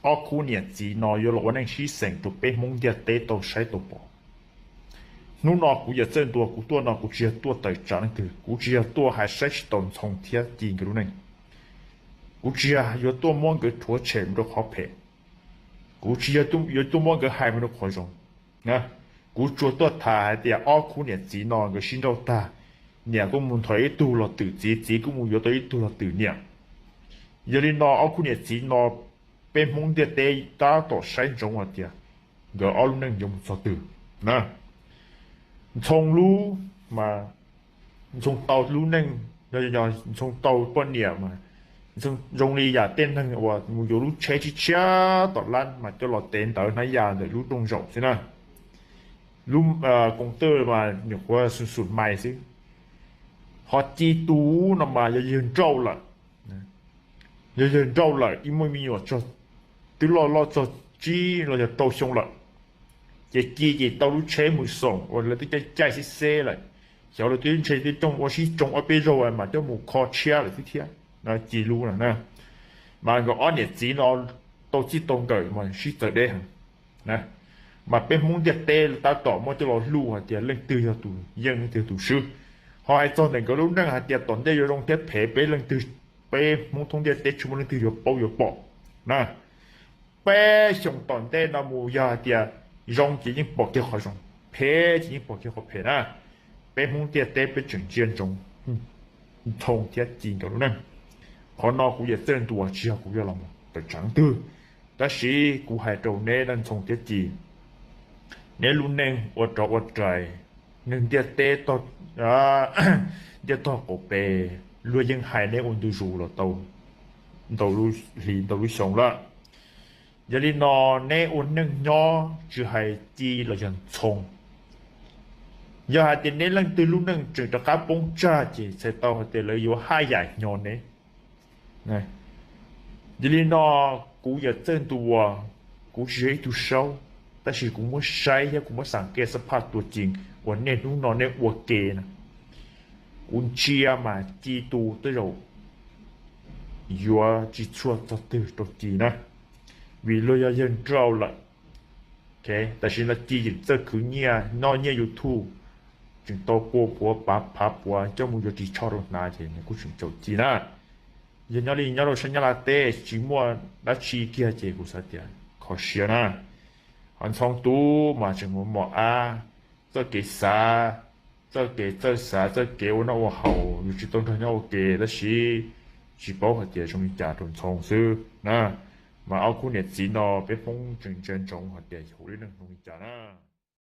ob khub niam txiv no yuav los ua neej sib xeem rau peb Hmoob ntiaj teb tau saib tau pom. Hnub no kuv yawm Txawj Ntuas kuv tuaj no kuv tsis yog tuaj tawm tsam leej twg, kuv tsis yog tuaj hais saib tsis taus Ntxhoo thiab Ci nkawd lub neej. Kuv tsis yog yuav tuaj muab nkawd rhuav tshem mus rau qhov phem, kuv tsis yog yuav tuaj muab nkawd hais mus rau qhov zoo. Kuv tsuas tuaj tham hais tias ob khub niam txiv no nkawd sib nrauj tag, niam kuj mus nthov ib tug los twm txiv, txiv kuj mus yuav tau ib tug los twm niam. Yog li no ob khub niam txiv no peb Hmoob ntiaj teb tab tom saib ntsoov hais tias nkawd ob lub neej yuav mus txog twg na. Ntxhoo lub, Ntxhoo tau lub neej, Ntxhoo tau poj niam mas zoo li yam tej neeg uas mus yuav lub tsheb tshiab tshiab tom lab mas coj los tev ntawv hnab yas ntawm lub rooj zaum xwb na. Lub koom twj mas nyuam qhuav xum xum mais xwb. Ho Ci tus no mas yog yawg nrauj lawm, yog yawg nrauj lawm ib muaj me nyuam txog, twb loj loj txog tsib los yog rau xyoo lawm. Ces Ci ces tau lub tsheb mus xoom uas lawv twb caij caij xib xeb lawm, xyov lawv twb ntshe twb coj ua sib tsoo ob peb zaug mas coj mus kho tshiab lawm xwb thiab. Ci lub no na, mas nkawd ob niam txiv no tau txij tau nkawm mas sib txawv deb heev. Mas peb Hmoob ntiaj teb tab tom muab coj los luj hais tias leej twg yog tus yeej leej twg yog tus swb. Ho hais txog ntawm nkawd lub neej hais tias tom ntej yuav zoo thiab phem peb leej twg, peb Hmoob thoob ntiaj teb tsis muaj leej twg yuav paub yuav pom na. Peb xyoos tom ntej no mus yog hais tias zoo ces yeej pom kiag qhov zoo, phem ces yeej pom kiag qhov phem na. Peb Hmoob ntiaj teb peb tseem ntsia ntsoov Ntxhoo thiab Ci nkawd lub neej. Qhov no kuv yawm Txawj Ntuas tsis yog kuv yuav los tawm tsam leej twg, tab sis kuv hais rau neb Ntxhoo thiab Ci, neb lub neej ua rov ua rais, neeg ntiaj teb, ntiaj tog qaum pes luag yeej hais neb ua ntu zus los tau ntau hli ntau lub xyoo lawm. Yog li no neb ua neej nyob tsis hais Ci los yog Ntxhoo, yog hais tias neb leej twg lub neej tseem rov qab poob tsag ces txhais tau hais tias lawv yuav haj yam hnyo neb. Yog li no kuv yawm Txawj Ntuas, kuv tsis yog ib tug saub, tab sis kuv muab saib thiab kuv muab xam kiag xab phaj tuas cees uas niaj hnub no nej ua ke na. Kuv ntsia mas Ci tus tej zaum yuav tsis txhua txog twg rau Ci na, vim luag yog yawg nrauj lawm. Tam sim no Ci tseem txawj khwv nyiaj noj nyiaj YouTube, tseem tau pua puav pav phav puav coj mus yuav ris tsho rau hnav ces nws kuj tseem caum Ci na. Yog nyob li nyob rau sab Nyab Laj teb tsis muaj dab tsi kiag ces kuv xav tias kho siab na. Ho Ntxhoo tus mas tseem mos mos ab, txoj kev xav, txoj kev txawj xav, txoj kev ua noj ua haus yus tsis tau nrog nyob ua ke, tab sis tsis paub hais tias zoo li cas rau Ntxhoo xwb na. Mas ob khub niam txiv no peb Hmoob tseem ntsia ntsoov hais tias yus lub neej zoo li cas na.